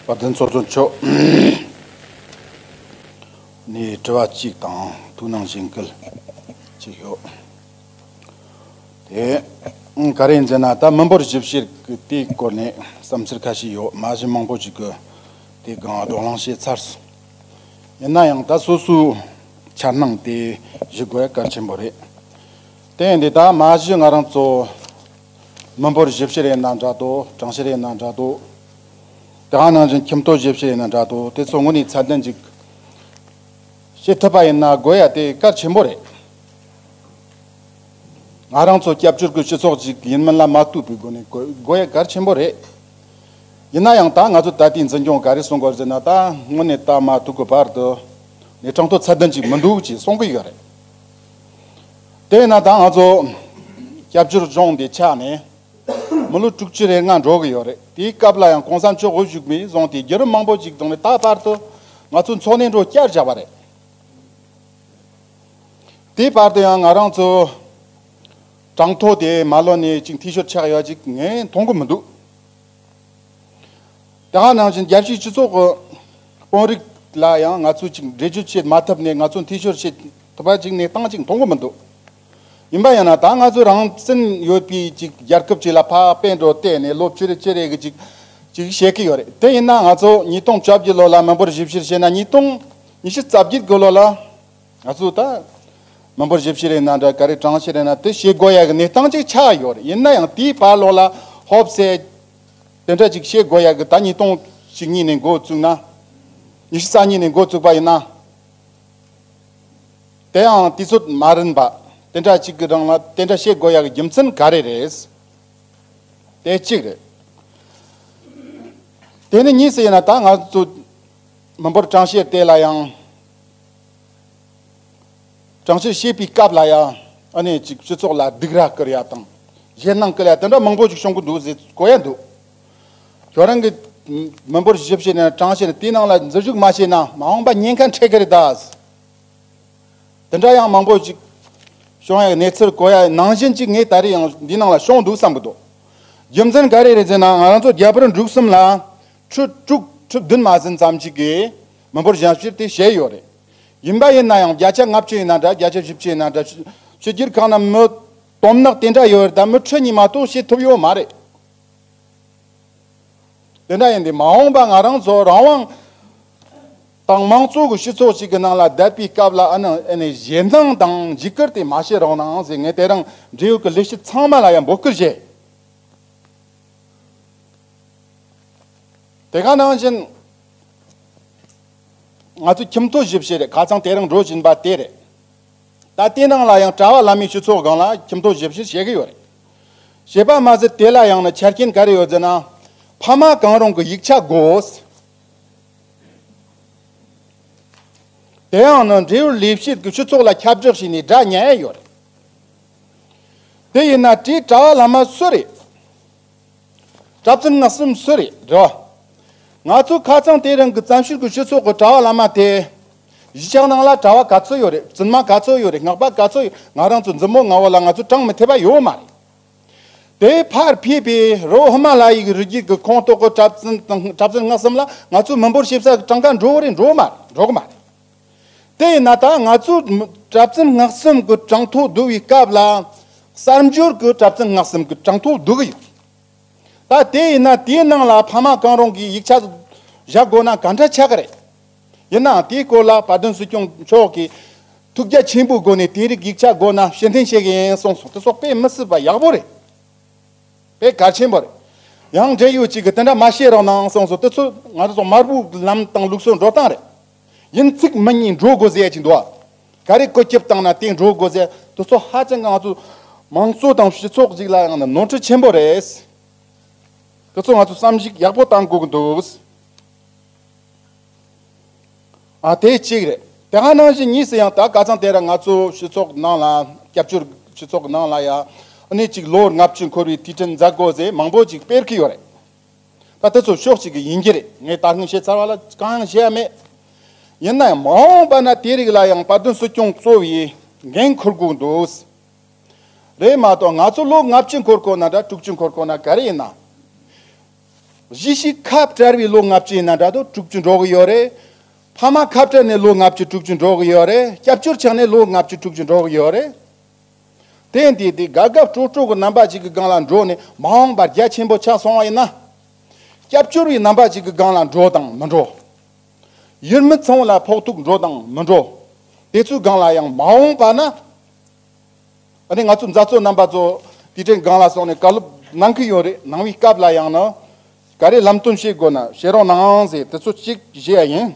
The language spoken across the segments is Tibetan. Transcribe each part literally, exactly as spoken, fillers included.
དཔལ་ལྡན་ཚོགས་གཙོ་མཆོག་ནས་དྲི་བ་གཅིག་དང་ཐུགས་སྣང་གཞན་སྐུལ་གཅིག་ཡོད། དེ་ག་རེ་ཡིན་ཟེར་ན། ད་མི་འབོར་ཞིབ་བཤེར་གྱི་དེའི་སྐོར་ནས་བསམ་ཚུལ་ཁ་ཤས་ཡོད། མ་གཞི་མང་པོ་ཞིག་གིས་དེ་སྒང་བགྲོ་གླེང་བྱས་ཚར་སོང་། ཡིན་ན་ཡང་ད་སོ་སོའི་འཆར་སྣང་དེ་ཞུ་དགོས་ཡ་གལ་ཆེན་པོ་རེད། དེ་ཡིན་དུས་ད་མ་གཞི་ང་རང་ཚོ་མི་འབོར་ཞིབ་བཤེར་ཡིན་ན་འདྲ་འདུག་གྲངས་བཤེར་ཡིན་ན་འདྲ་འདུག་དེ་ག་ནང་བཞིན་ཁྱིམ་ཐོག་ཞིབ་བཤེར་ཡིན་ན་འདྲ་འདུག་དེ་ཚོ་དངོས་གནས་ཚད་ལྡན་ཅིག་བྱེད་ཐུབ་པ་ཡིན་ན་དགོས་ཡ་དེ་གལ་ཆེན་པོ་རེད། ང་རང་ཚོ་སྐྱབས་བཅོལ་གྱི་སྤྱི་ཚོགས་ཅིག་ཡིན་མིན་ལ་མ་ལྟོས་པའི་སྒོ་ནས་དགོས་དགོས་ཡ་གལ་ཆེན་པོ་རེད། ཡིན་ན་ཡང་ད་ང་ཚོ་ད་ལྟའི་འཛིན་སྐྱོང་ག་རེ་གསུང་དགོས་ཟེར་ན། ད་དངོས་གནས་ད་མ་ཐུག་གི་བར་དུ་ནས་གྲངས་ཐོ་ཚད་ལྡན་ཅིག་མི་འདུག་ཅེས་གསུང་གི་ཡོད་རེད། དེས་ན་ད་ང་ཚོ་སྐྱབས་བཅོལ་གཞུང་འདི་ཆགས་ནས་མི་ལོ་དྲུག་ཅུ་རེ་ལྔ་འགྲོ་གི་ཡོད་རེད། དེའི་སྐབས་ལ་ཡང་གོང་ས་མཆོག་དབུ་བཞུགས་པའི་བཟུང་སྟེ་བརྒྱུད་རིམ་མང་པོ་ཅིག་བཏང་ནས་ད་བར་དུ་ང་ཚོ་འཚོ་གནས་འགྲོ་བསྐྱར་བཞག་པ་རེད། དེའི་བར་དུ་ཡང་ང་རང་ཚོ་གྲངས་ཐོ་དེ་མ་ལོན་ནས་ཅིག་འཐུས་ཤོར་ཆགས་ཡོད་ཅིག་ངས་མཐོང་གི་མི་འདུག་དེ་ག་ནང་བཞིན་རྒྱལ་སྤྱིའི་སྤྱི་ཚོགས་ཀྱི་དཔོན་རིགས་ལ་ཡང་ང་ཚོས་ཅིག་འགྲེལ་བརྗོད་བྱེད་མ་ཐུབ་ནས་ང་ཚོ་འཐུས་ཤོར་བྱེད་ཐུབ་པ་ཅིག་གནས་སྟངས་ཅིག་མཐོང་གི་མི་འདུག་ཡིན་པ་ཡིན་ན་ད་ང་ཚོ་རང་བཙན་ཡོད་པའི་ཅིག་རྒྱལ་ཁབ་ཅིག་ལ་ཕར་དཔེ་འགྲོ་བལྟས་ནས་ལོ་བཅུ་རེ་བཅུ་རེ་གི་ཅིག་ཅིག་བཤད་ཀྱི་ཡོད་རེད། དེ་ཡིན་ན་ང་ཚོ་ཉིས་སྟོང་བཅོ་བརྒྱད་ལོ་ལ་མི་འབོར་ཞིབ་བཤེར་བྱས་ན་ཉིས་སྟོང་ཉི་ཤུ་རྩ་བརྒྱད་གི་ལོ་ལ་ང་ཚོ་ད་མི་འབོར་ཞིབ་བཤེར་ཡིན་ན་འདྲ་ག་རེ་གྲངས་བཤེར་ཡིན་ན་དེ་བྱེད་དགོས་ཡ་གི་གནས་སྟངས་ཅིག་ཆགས་ཡོད་རེད། ཡིན་ན་ཡང་དེའི་བར་ལོ་ལ་ཧོབ་སེ་དེ་འདྲ་ཅིག་བྱེད་དགོས་ཡ་གི་ད་ཉིས་སྟོང་བཅུ་གཉིས་ནས་འགོ་བཙུགས་ན། ཉི་ཤུ་རྩ་གཉིས་ནས་འགོ་བཙུགས་པ་ཡིན་ན། དེ་ཡང་དུས་ཚོད་མ་རན་པ་དེ་འདྲ་ཅིག་གི་རིང་ལ་དེ་འདྲ་བྱེད་དགོས་ཡ་གི་རྒྱུ་མཚན་ག་རེ་རེད། དེ་གཅིག་རེད། དེ་ནས་གཉིས་སུ་ཡིན་ན་ད་ང་ཚོ་མི་འབོར་གྲངས་བཤེར་དེ་ལ་ཡང་། གྲངས་བཤེར་བྱེད་པའི་སྐབས་ལ་ཡང་ཨ་ནི་ཅིག་སྤྱི་ཚོགས་ལ་སྡིགས་ར་སྐུལ་ཡ་དང་ཞེད་སྣང་སྐུལ་ཡ་དེ་འདྲ་མང་པོ་ཅིག་བྱུང་གི་འདུག་ཟེར་གོ་ཡ་འདུག་ཁྱོད་རང་གི་མི་འབོར་ཞིབ་བཤེར་ནས་གྲངས་བཤེར་དེའི་ནང་ལ་འཛུལ་ཞུགས་མ་བྱས་ན་མ་འོངས་པ་ཉེན་ཁ་འཕྲད་གི་རེད་ད། དེ་འདྲ་ཡང་མང་པོ་ཅིག་བྱུང་ཡ་གནས་ཚུལ་གོ་ཡ་ནང་བཞིན་ཅིག་ངས་ད་རེས་ཡང་འདི་ནང་ལ་བྱུང་འདུག་བསམ་གི་འདུག་རྒྱུ་མཚན་ག་རེ་རེད་ཟེར་ན་ང་རང་ཚོ་རྒྱ་བལ་འབྲུག་གསུམ་ལ་ཁྲི་དྲུག་ཁྲི་བདུན་མ་ཟིན་ཙམ་ཅིག་གིས་མི་འབོར་ཞིབ་བཤེར་དེ་བྱས་ཡོད་རེད། ཡིན་པ་ཡིན་ན་ཡང་བརྒྱ་ཆ་ལྔ་བཅུ་ཡིན་ན་འདྲ་བརྒྱ་ཆ་བཞི་བཅུ་ཡིན་ན་འདྲ་ཕྱི་རྒྱལ་ཁག་ན་མི་དོམ་ནག་དེ་འདྲ་ཡོད་རེད། ད་མི་ཁྲི་གཉིས་མ་གཏོགས་བྱེད་ཐུབ་ཡོད་མ་རེད། དེ་འདྲ་ཡིན་དུས་མ་འོངས་པ་ང་རང་ཚོ་རང་དབང་དང་མང་གཙོ་གི་སྤྱི་ཚོགས་ཤིག་གི་ནང་ལ་བསྡད་པའི་སྐབས་ལ་ཨ་ནི་ཨ་ནི་ཞེད་སྣང་དང་འཇིགས་སྐུལ་དེ་མ་བྱེད་རོགས་གནང་ཟེར་ངས་དེ་རིང་འབྲེལ་ཡོད་ཀྱི་ལས་བྱེད་ཚང་མ་ལ་ཡང་འབོད་སྐུལ་བྱས། དེ་ག་ནང་བཞིན་ང་ཚོ་ཁྱིམ་ཐོ་ཞིབ་བཤེར་རེད། ཁ་སང་དེ་རིང་འགྲོ་བཞིན་པ་དེ་རེད། ད་དེ་ནང་ལ་ཡང་གྲྭ་བ་བླ་མའི་སྤྱི་ཚོགས་སྒང་ལ་ཁྱིམ་ཐོ་ཞིབ་བཤེར་བྱེད་ཀྱི་ཡོད་རེད། བྱེད་པ་མ་ཟད་དེ་ལ་ཡང་ན་ཆ་རྐྱེན་ག་རེ་ཡོད་ཟེར་ན། ཕ་མ་གང་རུང་གི་ཡིག་ཆ་དགོས། དེ་ཡང་ན་འབྲེལ་ཡོད་ལས་བྱེད་ཀྱི་སྤྱི་ཚོགས་ལ་ཁྱབ་བསྒྲགས་བྱས་ནས་སྒྲ་ཉན་ཡོད་རེད། དེ་ཡིན་ན་དེའི་གྲྭ་བ་བླ་མ་སུ་རེད། གྲྭ་བཙུན་སྔགས་གསུམ་སུ་རེད་རེད་བ། ང་ཚོ་ཁ་སང་དེ་རིང་གི་བཙན་བྱོལ་གྱི་སྤྱི་ཚོགས་ཀྱི་གྲྭ་བ་བླ་མ་དེ། གཞིས་ཆགས་ནང་ལ་གྲྭ་བ་ག་ཚོད་ཡོད་རེད། བཙུན་མ་ག་ཚོད་ཡོད་རེད། སྔགས་པ་ག་ཚོད་ཡོད། ང་རང་ཚོ་མཛུབ་མོ་ལྔ་པོ་ལ་ང་ཚོ་གྲངས་མི་ཐེབས་པ་ཡོད་མ་རེད། དེ་ཕར་ཕེབས་པའི་རི་བོ་ཧི་མ་ལ་ཡའི་རི་རྒྱུད་ཀྱི་ཁོངས་གཏོགས་ཀྱི་གྲྭ་བཙུན་དང་གྲྭ་བཙུན་སྔགས་གསུམ་ལ་ང་ཚོའི་མི་འབོར་ཞིབ་ས་གྲངས་ཀ་འགྲོ་གི་རེད། འགྲོ་མ་རེད། འགྲོ་གི་མ་རེད། དེ་ཡིན་ན་ད་ང་ཚོ་གྲྭ་བཙུན་སྔགས་གསུམ་གྱི་གྲངས་ཐོ་བསྡུ་བའི་སྐབས་ལ་གསར་འབྱོར་གྱི་གྲྭ་བཙུན་སྔགས་གསུམ་གྱི་གྲངས་ཐོ་བསྡུ་གི་ཡོད། ད་དེ་ཡིན་ན་དེའི་ནང་ལ་ཕ་མ་གང་རུང་གིས་ཡིག་ཆ་བཞག་དགོས་ན་ག་འདྲ་ཆགས་ཀྱི་རེད། ཡིན་ནའང་དེའི་སྐོར་ལ་དཔལ་ལྡན་སྲིད་སྐྱོང་མཆོག་གིས་ཐུགས་རྒྱ་ཆེན་པོའི་སྒོ་ནས་དེ་རིགས་ཡིག་ཆ་དགོས་ན་ཕྱིར་འཐེན་བྱེད་ཀྱི་ཡིན་གསུངས་སོང་། དེ་ཚོ་དཔེ་མི་སྲིད་པ་ཡག་པོ་རེད། དཔེ་གལ་ཆེན་པོ་རེད། ཡང་འབྲེལ་ཡོད་ཅིག་གིས་དེ་འདྲ་མ་བཤད་རོགས་གནང་གསུངས་སོང་། དེ་ཚོ་ང་ཚོ་མར་པོའི་ལམ་དང་ལུགས་སྲོལ་འགྲོ་སྟངས་རེད། ཡིན་ཚིག་མི་ཉན་འགྲོ་དགོས་ཟེར་ཡ་ཅིག་འདུག་ཨ། ག་རེ་བཀོད་ཁྱབ་བཏང་ན་དེ་འགྲོ་དགོས་ཟེར། དེ་ཚོ་ཧ་ཅང་གི་ང་ཚོ་མང་གཙོ་དང་སྤྱི་ཚོགས་ཅིག་ལ་ཡང་ན་ནོར་འཁྲུལ་ཆེན་པོ་རེད། དེ་ཚོ་ང་ཚོ་བསམ་གཞིག་ཡག་པོ་བཏང་དགོས་ཀྱི་འདུག་ཨ། དེ་གཅིག་རེད། དེ་ག་ནང་བཞིན་གཉིས་སུ་ཡང་ད་ཁ་སང་དེ་ར་ང་ཚོ་སྤྱི་ཚོགས་ནང་ལ་སྐྱབས་བཅོལ་སྤྱི་ཚོགས་ནང་ལ་ཡ་ཨ་ནི་ཅིག་ལོ་ལྔ་བཅུ་འཁོར་བའི་དུས་དྲན་མཛད་སྒོ་ཟེར་མང་པོ་ཅིག་སྤེལ་གྱི་ཡོད་རེད། ད་དེ་ཚོ་ཕྱོགས་གཅིག་གི་ཡིན་གྱི་རེད། ངས་ད་སྔོན་བཤད་ཚར་བ་ལ་གང་ཡང་བཤད་ཡ་མེད། ཡིན་ན་ཡང་མ་འོངས་པ་ན་དེ་རིགས་ལ་ཡང་དཔལ་ལྡན་སྲིད་སྐྱོང་གཙོ་བའི་འགན་འཁུར་དགོས་འདུག་རེད་མ་གཏོགས་ང་ཚོ་ལོ་ལྔ་བཅུ་འཁོར་དགོས་ན་འདྲ་དྲུག་ཅུ་འཁོར་དགོས་ན་ག་རེ་ཡིན་ན། གཞིས་བྱེས་ཁ་བྲལ་བའི་ལོ་ལྔ་བཅུ་ཡིན་ན་འདྲ་འདུག་དྲུག་ཅུ་འགྲོ་གི་ཡོད་རེད། ཕ་མ་ཁ་བྲལ་ནས་ལོ་ལྔ་བཅུ་དྲུག་ཅུ་འགྲོ་གི་ཡོད་རེད། སྐྱབས་བཅོལ་ཆགས་ནས་ལོ་ལྔ་བཅུ་དྲུག་ཅུ་འགྲོ་གི་ཡོད་རེད། དེ་འདི་དེ་དགའ་དགའ་སྤྲོ་སྤྲོ་གི་རྣམ་པ་ཅིག་གི་སྒང་ལ་འགྲོ་ནས་མ་འོངས་པར་རྒྱ་ཆེན་པོ་ཆགས་སོང་བ་ཡིན་ན། སྐྱབས་བཅོལ་བའི་རྣམ་པ་ཅིག་གི་སྒང་ལ་འགྲོ་དང་མི་འགྲོ། ཡུལ་མི་ཚང་ལ་ཕོག་ཐུག་འགྲོ་དང་མི་འགྲོ། དེ་ཚོའི་སྒང་ལ་ཡང་མ་འོངས་པ་ན། ཨ་ནི་ང་ཚོ་མཛད་གཙོ་རྣམ་པ་ཚོ་དེ་འདྲའི་སྒང་ལ་སོང་ནས་བཀའ་སློབ་གནང་གི་ཡོད་རེད། གནང་བའི་སྐབས་ལ་ཡང་ན་ག་རེ་ལམ་སྟོན་བྱེད་དགོས་ན་བྱེད་རོགས་གནང་ཟེར་དེ་ཚོ་གཅིག་བཞེས་ཡ་ཡིན།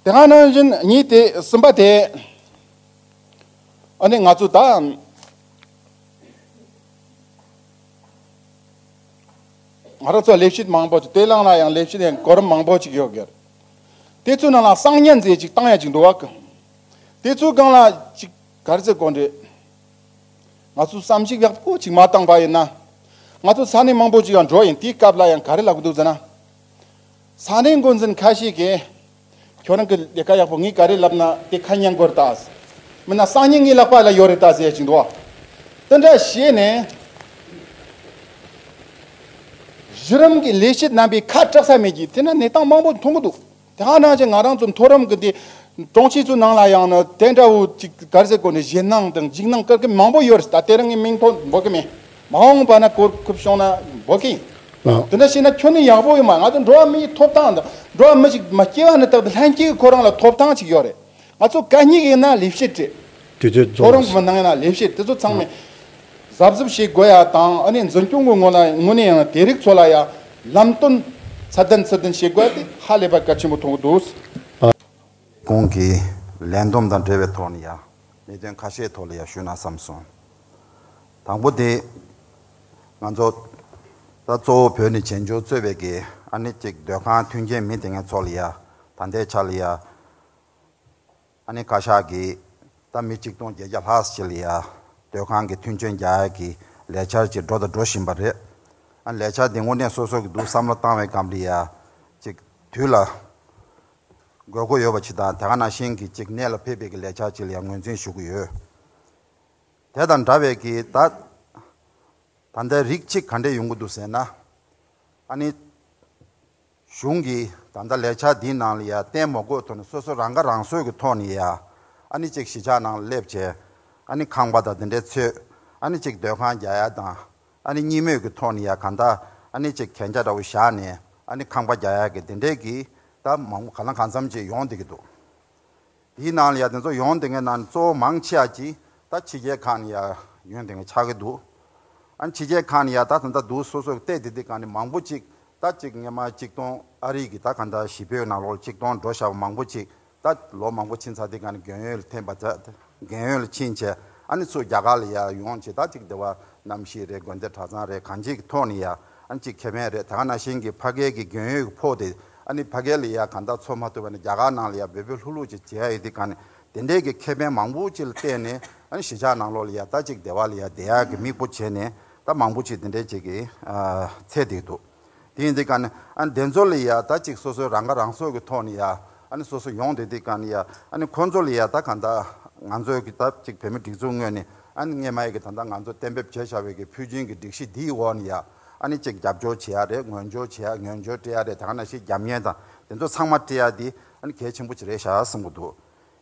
དེ་ག་ནང་བཞིན་གཉིས་དེ་གསུམ་པ་དེ། ཨ་ནི་ང་ཚོ་ད་ང་རང་ཚོ་ལས་བྱེད་མང་པོ་ཅིག་དེ་ལང་ལ་ཡང་ལས་བྱེད་ཡང་གོ་རིམ་མང་པོ་ཅིག་ཡོད་གི། དེ་ཚོའི་ནང་ལ་གསང་བརྙན་ཟེར་ཅིག་བཏང་ཡ་ཅིག་འདུག་བ། དེ་ཚོའི་སྒང་ལ་ཅིག་ག་རེ་ཟེར་དགོས་འདྲེ། ང་ཚོ་བསམ་གཞིག་ཡག་པོ་ཅིག་མ་བཏང་པ་ཡིན་ན། ང་ཚོ་ས་གནས་མང་པོ་ཅིག་ཡང་འགྲོ་ཡིན། དེའི་སྐབས་ལ་ཡང་ག་རེ་ལབ་གི་འདུག་ཟེར་ན། ས་གནས་འགོ་འཛིན་ཁ་ཤས་ཀྱིས། ཁྱོད་རང་གི་ལས་ཀ་ཡག་པོ་ངས་ག་རེ་ལབ་ན་དེ་ཁ་ཉན་དགོས་རེད་ད། མིན་ན་གསང་བརྙན་ངའི་ལག་པ་ལ་ཡོད་རེད་ད་ཟེར་ཅིག་འདུག་བ། དེ་འདྲ་བྱས་ནས། གཞི་རིམ་གྱི་ལས་བྱེད་རྣམ་པའི་ཁ་གྲག་ས་མེད་ཀྱི་དེ་ན་གནས་སྟངས་མང་པོ་མཐོང་གི་འདུག་དེ་ག་ནང་བཞིན་ང་རང་ཚོ་མཐོ་རིམ་གྱི་དེ་གྲོང་ཁྱེར་ཚོའི་ནང་ལ་ཡང་ན་དེ་འདྲ་བོ་ཅིག་ག་རེ་ཟེར་དགོས་ནས་ཞེད་སྣང་དང་འཇིགས་སྣང་སྐར་གི་མང་པོ་ཡོད་རེད། ད་དེ་རིང་ངས་མིང་ཐོ་འབོད་གི་མེད། མ་འོངས་པ་ན་གོ་སྐབས་བྱུང་ན་འབོད་གི་ཡིན། ཨ། དེ་འདྲ་བྱས་ན་ཁྱོན་ནས་ཡག་པོ་ཡོད་མ། ང་ཚོ་འགྲོ་བ་མིའི་ཐོབ་ཐང་དང་འགྲོ་བ་མི་ཞིག་མ་སྐྱེ་བ་ནས་བཏགས་ཏེ་ལྷན་སྐྱེས་ཁོ་རང་ལ་ཐོབ་ཐང་ཅིག་ཡོད་རེད། ང་ཚོ་གད་སྙིགས་ཡིན་ན་ལས་བྱེད་རེད། དུས་ཚོད་རྫོགས། མཐོ་རིམ་མི་སྣང་ཡིན་ན་ལས་བྱེད་དེ་ཚོ་ཚང་མས་གཟབ་གཟབ་བྱེད་དགོས་ཡ་དང་ཨ་ནི་འཛིན་སྐྱོང་གི་ངོ་ལ་ངོ་ནས་ཡང་དེ་རིགས་ཚོ་ལ་ཡ་ལམ་སྟོན་ཚད་ལྡན་ཚད་ལྡན་བྱེད་དགོས་ཡ་དེ་ཧ་ལས་པ་གལ་ཆེན་པོ་མཐོང་གི་འདུག་ཁོང་གི་ལས་བསྡོམས་དང་འབྲེལ་བའི་ཐོག་ནས་ཡ་གནད་དོན་ཁ་ཤས་ཐོག་ལ་ཡ་ཞུས་ན་བསམ་སོང་། དང་པོ་དེ། ང་ཚོ་ད་གཙོ་བོ་བོད་ནས་བྱེས་འབྱོར་གཙོས་པའི་གི་ཨ་ནི་གཅིག་སྡོད་ཁང་མཐུན་རྐྱེན་མེད་དེ་ངའི་ཚོ་ལ་ཡ་ད་ལྟའི་ཆ་ལ་ཡ་ཨ་ནི་བཀའ་ཤག་གིས་ད་མི་གཅིག་སྟོང་བརྒྱད་བརྒྱ་ལྷག་ཅིག་ལ་ཡ་སྡོད་ཁང་གི་མཐུན་རྐྱེན་རྒྱག་ཡ་གི་ལས་འཆར་ཅིག་འགྲོ་དང་འགྲོ་བཞིན་པ་རེད། ཨ་ནི་ལས་འཆར་འདི་དངོས་གནས་སོ་སོ་གི་འདུག་བསམ་བློ་བཏང་བའི་སྒང་ལ་ཡ་གཅིག་དུས་ལ་དགོས་མཁོ་ཡོད་པ་ཅིག་དང་དེ་ག་ནང་བཞིན་གི་གཅིག་གནད་ལ་ཕེབས་པའི་གི་ལས་འཆར་ཅིག་ལ་ཡ་ངོས་འཛིན་ཞུ་གི་ཡོད། དེ་དང་འདྲ་བའི་གི་ད། ད་ལྟའི་རིགས་གཅིག་ག་འདྲས་ཡོང་གི་འདུག་ཟེར་ན། ཨ་ནི། གཞུང་གིས་ད་ལྟ་ལས་འཆར་འདིའི་ནང་ལ་ཡ་བརྟེན་མ་དགོས་ཐོག་ནས་སོ་སོ་རང་ཁ་རང་གསོ་གི་ཐོག་ནས་ཡ། ཨ་ནི་གཅིག་གཞིས་ཆགས་ནང་ལ་སླེབས་བྱས། ཨ་ནི་ཁང་པ་དང་དེ་འདྲས་འཚོལ། ཨ་ནི་གཅིག་སྡོད་ཁང་རྒྱག་ཡ་དང་། ཨ་ནི་གཉིས་མོས་ཀྱི་ཐོག་ནས་ཡ་གང་ལྟར་ཨ་ནི་གཅིག་གན་རྒྱ་འདྲ་བོ་བཞག་ནས་ཨ་ནི་ཁང་པ་རྒྱག་ཡ་གི་དེ་འདྲས་ཀྱི་ད་མང་གང་ལ་གང་འཚམ་ཅིག་ཡོང་བསྡད་ཀྱི་འདུག་དེའི་ནང་ལ་ཡ་དེ་ཚོ་ཡོང་བསྡད་མཁན་ནང་གཙོ་བོ་མང་ཆེ་བ་ཅིག་ད་ཕྱི་རྒྱལ་ཁག་ནས་ཡ་ཡོང་བསྡད་མཁན་ཆགས་ཀྱི་འདུག་ཨ་ནི་ཕྱི་རྒྱལ་ཁག་ནས་ཡ་ད་ད་ལྟ་འདུག་སོ་སོ་བལྟས་བསྡད་དུས་ག་ནས་མང་པོ་ཅིག་ད་ཅིག་སྔོན་མ་གཅིག་སྟོང་ཨ་རི་གི་ད་ག་འདྲ་བཞི་པའི་ནང་ལོགས་ལ་གཅིག་སྟོང་འགྲོ་བཞག་པ་མང་པོ་ཅིག་ད་ལོ་མང་པོ་ཕྱིན་ཚར་དུས་ག་ནས་རྒན་ཡོལ་ལ་ཐོན་པ་ད་རྒན་ཡོལ་ལ་ཕྱིན་བྱས་ཨ་ནི་ཚུར་རྒྱ་གར་ལ་ཡ་ཡོང་བྱས་ད་ཅིག་སྡེ་བ་གནམ་གཤིས་རེད། དགོན་སྡེ་གྲྭ་ཚང་རེད། གང་ཅིའི་ཐོག་ནས་ཡ་ཨ་ནི་ཅིག་ཁེ་ཕན་རེད། ད་ག་ནང་བཞིན་གྱི་ཕ་གིའི་གི་རྒན་ཡོལ་གྱི་ཕོགས་དེ་ཨ་ནི་ཕ་གིར་ལ་ཡ་གང་ལྟར་འཚོ་མ་ཐུབ་པ་ནས་རྒྱ་གར་ནང་ལ་ཡ་འབོད་འབོད་ལྷུག་ལྷུག་ཅིག་བྱེད་ཡ་ཡོད་དུས་ག་ནས་དེ་འདྲའི་གི་ཁེ་ཕན་མང་པོ་ཅིག་ལ་བརྟེན་ནས་ཨ་ནི་གཞིས་ཆགས་ནང་ལོགས་ལ་ཡ་ད་ཅིག་སྡེ་བ་ལ་ཡ་བསྡད་ཡ་གི་དམིགས་པོ་བྱས་ནས་ད་མང་པོ་ཅིག་དེ་འདྲའི་ཅིག་གི་ཨ་ཚད་དེ་འདུག་དེ་ཡིན་དུས་ག་ནས་ཨ་ནི་དེ་ཚོ་ལ་ཡ་ད་ཅིག་སོ་སོའི་རང་ཁ་རང་གསོ་གི་ཐོག་ནས་ཡ་ཨ་ནི་སོ་སོ་ཡོང་བསྡད་དུས་ག་ནས་ཡ་ཨ་ནི་ཁོང་ཚོ་ལ་ཡ་ད་གང་ལྟར་ང་ཚོའི་གི་ད་ཅིག་བོད་མི་སྒྲིག་འཛུགས་ངོས་ནས། ཨ་ནི་སྔོན་མ་ཡི་གི་ད་ལྟ་ང་ཚོ་གཏན་འབེབས་བྱས་བཞག་པའི་གི་ཕུལ་བྱུང་གི་སྒྲིག་གཞི་འདིའི་འོག་ནས་ཡ། ཨ་ནི་གཅིག་རྒྱབ་སྐྱོར་བྱེད་ཡ་རེད། ངོས་སྦྱོར་བྱེད་ཡ། ངོས་སྦྱོར་སྤྲད་ཡ་རེད། ད་ག་ནང་བཞིན་རྒྱབ་གཉེར་དང་དེ་ཚོ་ཚང་མ་སྤྲད་ཡ་དེ་ཨ་ནི་གལ་ཆེན་པོ་ཅིག་རེད་ཤག་བསམ་གི་འདུག་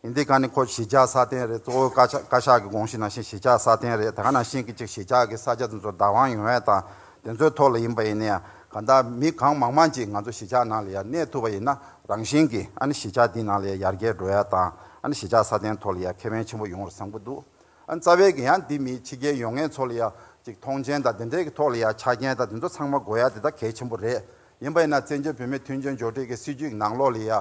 ཡིན་དུས་ག་ནི་ཁོ་གཞིས་ཆགས་སྲ་བརྟན་རེད། གཙོ་བོ་བཀའ་ཤག་བཀའ་ཤག་གི་དགོངས་གཞི་ནང་བཞིན་གཞིས་ཆགས་སྲ་བརྟན་རེད། ད་ག་ནང་བཞིན་གི་གཅིག་གཞིས་ཆགས་ཀྱི་ས་ཆ་དེ་ཚོ་བདག་དབང་ཡོང་ཡ་དང་དེ་ཚོའི་ཐོག་ལ་ཡིན་པ་ཡིན་ན་ཡང་གང་ལྟར་མི་གང་མང་མང་ཅིག་ང་ཚོ་གཞིས་ཆགས་ནང་ལ་ཡ་གནས་ཐུབ་པ་ཡིན་ན་རང་བཞིན་གྱིས་ཨ་ནི་གཞིས་ཆགས་འདི་ནང་ལ་ཡ་ཡར་རྒྱས་འགྲོ་ཡ་དང་ཨ་ནི་གཞིས་ཆགས་སྲ་བརྟན་ཐོག་ལ་ཡ་ཁེ་ཕན་ཆེན་པོ་ཡོང་བར་བསམ་གྱི་འདུག་ཨ་ནི་རྩ་བའི་གི་ཡང་འདི་མི་ཕྱི་རྒྱལ་ཡོང་མཁན་ཚོ་ལ་ཡ་ཅིག་མཐོང་ཆེན་དང་དེ་འདྲའི་གི་ཐོག་ལ་ཡ་ཆ་རྐྱེན་དང་དེ་ཚོ་ཚང་མ་དགོས་ཡ་དེ་ད་གལ་ཆེན་པོ་རེད། ཡིན་པ་ཡིན་ན་བཙན་བྱོལ་བོད་མིའི་མཐུན་རྐྱེན་སྦྱོར་སྒྲིག་གི་སྲིད་ཇུས་ཀྱི་ནང་ལོགས་ལ་ཡ་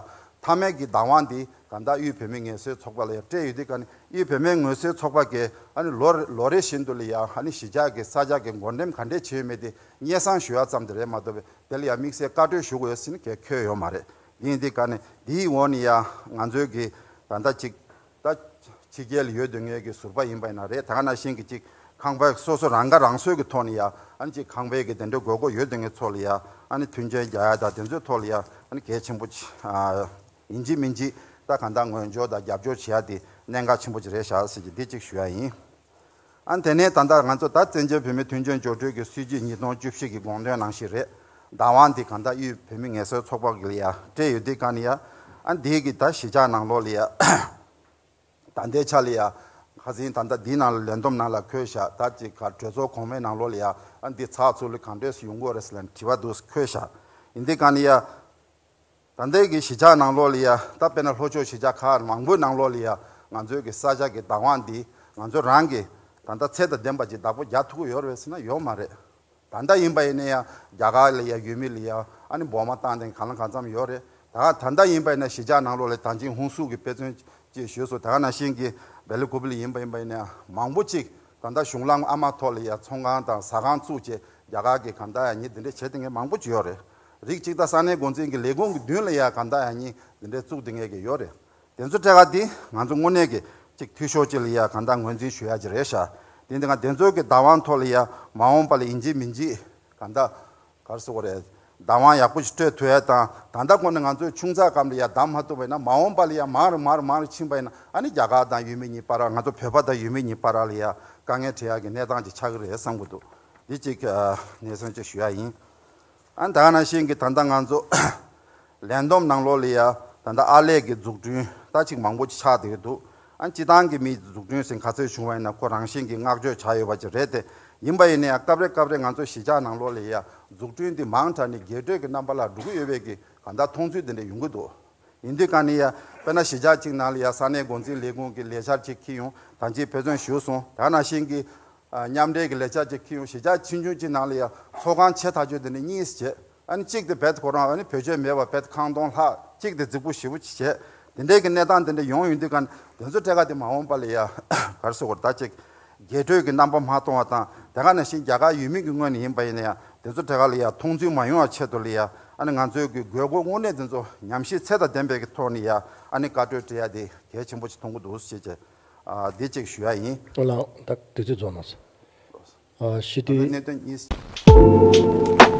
མཐའ་མའི་གི་བདག་དབང་འདི་གང་ལྟར་དབུས་བོད་མིའི་ངལ་སེལ་ཚོགས་པ་ལ་ཡ་སྤྲད་ཡོད་དུས་ག་ནི་དབུས་བོད་མིའི་ངལ་སེལ་ཚོགས་པ་གིས་ཨ་ནི་ལོ་རེ་ལོ་རེ་བཞིན་དུ་ལ་ཡ་ཨ་ནི་གཞིས་ཆགས་ཀྱི་ས་ཆ་གི་འགོ་འགྲེམས་ག་འདྲས་བྱས་ཡོད་མེད་དེ་སྙན་སེང་ཞུ་ཡ་ཙམ་དེ་རེད་མ་གཏོགས་པའི་དེ་ལ་ཡ་དམིགས་བསལ་བཀའ་འཁྲོལ་ཞུ་དགོས་ཟེར་ནས་གལ་འཁེལ་ཡོད་མ་རེད། འདི་ཡིན་དུས་ག་ནི་འདིའི་འོག་ནས་ཡ་ང་ཚོའི་གི་ད་ལྟ་ཅིག་ད་ཕྱི་རྒྱལ་ལ་ཡོད་སྡོད་མཁན་གྱི་ཟུར་པ་ཡིན་པ་ཡིན་ན་རེད། ད་ག་ནང་བཞིན་གྱི་ཅིག་ཁང་པ་སོ་སོ་རང་ཁ་རང་གསོ་གི་ཐོག་ནས་ཡ་ཨ་ནི་ཅིག་ཁང་པའི་གི་དེ་འདྲའི་དགོས་མཁོ་ཡོད་སྡོད་མཁན་ཚོ་ལ་ཡ་ཨ་ནི་མཐུན་རྐྱེན་རྒྱག་ཡ་དང་དེ་ཚོའི་ཐོག་ལ་ཡ་ཨ་ནི་གལ་ཆེན་པོ་ཅིག་ཨ་ཡིན་གཅིག་མིན་གཅིག་ད་གང་ལྟར་ངོས་སྦྱོར་དང་རྒྱབ་སྐྱོར་བྱེད་ཡ་དེ་གནད་འགག་ཆེན་པོ་ཅིག་རེད་ཤག་ཟེར་གྱི་འདི་ཅིག་ཞུ་ཡ་ཡིན། ཨ་དེ་ནས་ད་ལྟ་ང་ཚོ་ད་བཙན་བྱོལ་བོད་མིའི་མཐུན་ལྗོངས་སྐྱོབ་བཅོས་ཀྱི་སྲིད་བྱུས་ཉིས་སྟོང་བཅུ་བཞི་གི་དགོངས་དོན་ནང་བཞིན་རེད། བདག་དབང་འདི་གང་ལྟར་དབུས་བོད་མི་ངལ་གསོའི་ཚོགས་པ་གི་ལ་ཡ་སྤྲད་ཡོད་དུས་ག་ནས་ཡ། ཨ་འདི་གི་ད་གཞིས་ཆགས་ནང་ལོགས་ལ་ཡ། ད་ལྟའི་ཆ་ལ་ཡ། ཁ་སང་ད་ལྟ་འདིའི་ནང་ལ་ལས་བསྡོམས་ནང་ལ་འཁོད་བཞག་ད་ཅིག་ག་གྲོས་ཚོགས་གོང་མའི་ནང་ལོགས་ལ་ཡ། ཨ་འདི་ཚགས་ཚུད་ལ་གང་འདྲས་སུ་ཡོང་གི་ཡོད་རེད་ཟེར་ལ་དྲི་བ་འདུག་འཁོད་བཞག་ཡིན་དུས་ག་ནས་ཡ། ད་ལྟའི་གི་གཞིས་ཆགས་ནང་ལོགས་ལ་ཡ། ད་དཔེར་ན་ལྷོ་ཕྱོགས་གཞིས་ཆགས་ཁག་མང་པོའི་ནང་ལོགས་ལ་ཡ། ང་ཚོའི་གི་ས་ཆ་གི་བདག་དབང་འདི་ང་ཚོ་རང་གི་ད་ལྟ་ཚད་དང་ལྡན་པ་ཅིག་བདག་པོ་རྒྱག་ཐུབ་ཀྱི་ཡོད་རེད་ཟེར་ན་ཡོད་མ་རེད། ད་ལྟ་ཡིན་པ་ཡིན་ན་ཡང་རྒྱ་གར་ལ་ཡ་ཡུལ་མི་ལ་ཡ་ཨ་ནི་འབོར་མ་བཏང་སྟེ་གང་ལ་གང་འཚམ་ཡོད་རེད། ད་ད་ལྟ་ཡིན་པ་ཡིན་ན་གཞིས་ཆགས་ནང་ལོགས་ལ་ད་ཅིང་ཧུན་སུར་གྱི་དཔེ་མཚོན་ཅིག་ཞུས་སོང་། ད་ག་ནང་བཞིན་གྱི་བེ་ལི་ཀུ་པི་ལི་ཡིན་པ་ཡིན་པ་ཡིན་ན་ཡང་མང་པོ་ཅིག་ད་ལྟ་གཞུང་ལམ་ཨ་མ་ཐོག་ལ་ཡ་ཚོང་ཁང་དང་ཟ་ཁང་བཙུགས་བྱས་རྒྱ་གར་གྱི་གང་ལྟར་ཡ་ཉིད་འདི་འདྲ་བྱས་ཏེ་ངས་མང་པོ་ཅིག་ཡོད་རེད། རིགས་གཅིག་ད་ས་གནས་འགོ་འཛིན་གྱི་ལས་ཁུངས་ཀྱི་མདུན་ལ་ཡ་གང་ལྟར་ཡ་ཉིད་འདི་འདྲ་བཙུགས་ཏེ་ངས་ཀྱི་ཡོད་རེད། དེ་ཚོ་ཐད་ཀ་འདི་ང་ཚོ་དངོས་གནས་ཀྱི་གཅིག་འཐུས་ཤོར་ཅིག་ལ་ཡ་གང་ལྟར་ངོས་འཛིན་ཞུ་ཡ་ཅིག་རེད་ཤག་དེ་འདི་ང་དེ་ཚོའི་གི་བདག་དབང་ཐོག་ལ་ཡ་མ་འོངས་པ་ལ་ཡིན་གཅིག་མིན་གཅིག་གང་ལྟར་ག་རེ་ཟེར་དགོས་རེད། བདག་དབང་ཡག་པོ་ཞིག་སྤྲོད་ཐུབ་ཡ་དང་ད་ལྟ་ཁོ་ནས་ང་ཚོས་ཆུང་ཙག་སྒང་ལ་ཡ་བདམས་མ་ཐུབ་པ་ཡིན་ན་མ་འོངས་པ་ལ་ཡ་མང་རུ་མང་རུ་མང་རུ་ཕྱིན་པ་ཡིན་ན་ཨ་ནི་རྒྱ་གར་དང་ཡུལ་མི་གཉིས་བར་ང་ཚོ་བོད་པ་དང་ཡུལ་མི་གཉིས་བར་ལ་ཡ་དཀའ་ངལ་འཕྲད་ཡ་གི་གནས་སྟངས་ཅིག་ཆགས་ཀྱི་རེད་བསམ་གྱི་འདུག་འདི་གཅིག་ཨ་ངས་མཚོན་ཆ་ཞུ་ཡ་ཡིན། ཨ་ད་ག་ནང་བཞིན་གྱི་ད་ལྟ་ང་ཚོ་ལས་བསྡོམས་ནང་ལོགས་ལ་ཡ་ད་ལྟ་ཨར་ལས་ཀྱི་འཛུགས་སྐྲུན་ད་ཅིག་མང་པོ་ཅིག་ཆགས་བསྡད་ཀྱི་འདུག་ཨ་སྤྱི་བཏང་གི་མིའི་འཛུགས་སྐྲུན་ཟེར་ག་ཚོད་བྱུང་བ་ཡིན་ན་ཁོ་རང་བཞིན་གྱི་བསྔགས་བརྗོད་བྱ་ཡོད་པ་ཅིག་རེད་དེ། ཡིན་པ་ཡིན་ན་ཡང་སྐབས་རེ་སྐབས་རེ་ང་ཚོ་གཞིས་ཆགས་ནང་ལོགས་ལ་ཡ་འཛུགས་སྐྲུན་འདི་མང་དྲགས་ནས་རྒྱས་སྤྲོས་ཀྱི་རྣམ་པ་ལ་འགྲོ་གི་ཡོད་པའི་གི་ག་ད་མཐོང་ཚུལ་འདི་འདྲ་ཡོང་གི་འདུག་ཡིན་དུས་ག་ནས་ཡ། དཔེར་ན་གཞིས་ཆགས་གཅིག་ནང་ལ་ཡ་ས་གནས་འགོ་འཛིན་ལས་ཁུངས་ཀྱི་ལས་འཆར་ཅིག་འཁྱེར་ཡོང་ད་ཅིག་དཔེ་མཚོན་ཞུས་སོང་། ད་ནང་བཞིན་གྱི་ཨ་མཉམ་འབྲེལ་གྱི་ལས་འཆར་ཅིག་འཁྱེར་ཡོང་གཞིས་ཆགས་ཆུང་ཆུང་གཅིག་ནང་ལ་ཡ་ཚོགས་ཁང་ཆེ་ཐག་ཆོད་དེ་འདྲ་གཉིས་བྱས། ཨ་ནི་གཅིག་དེ་བེད་ཁོ་རང་ཨ་ནི་བེད་སྤྱོད་མེད་པ་བེད་ཁང་སྟོང་ལྷག་གཅིག་དེ་རྫིག་པོ་ཞེ་པོ་ཅིག་བྱས། དེ་འདྲའི་གི་གནས་སྟངས་དེ་འདྲ་ཡོང་ཡོང་དུས་ག་དེ་ཚོ་ཐད་ཀ་དེ་མ་འོངས་པ་ལ་ཡ་ག་རེ་ཟེར་དགོས་རེད་ད་ཅིག་རྒྱས་སྤྲོས་ཀྱི་རྣམ་པ་མ་མཐོང་བ་དང་དེ་ག་ནང་བཞིན་རྒྱ་གར་ཡུལ་མི་གི་ངོས་ནས་ཡིན་པ་ཡིན་ན་ཡང་དེ་ཚོ་ཐད་ཀ་ལ་ཡ་མཐོང་ཚུལ་མ་ཡོང་བ་ཆེད་དུ་ལ་ཡ་ཨ་ནི་ང་ཚོའི་གི་དགོས་མཁོ་དངོས་གནས་དེ་ཚོ་ཉམས་ཞིབ་ཚད་དང་ལྡན་པའི་གི་ཐོག་ནས་ཡ་ཨ་ནི་བཀའ་འཁྲོལ་སྤྲད་ཡ་དེ་གལ་ཆེན་པོ་ཅིག་མཐོང་གི་འདུག་ཟེར་བྱས་ཨ་འདི་ཅིག་ཞུ་ཡ་ཡིན། ཨོ་ལགས་ད་དུས་ཚོད་རྫོགས་གནང་སོང་། ཨ་ཤི་ད་ལྟ་དུས་གནད་དོན་གཉིས།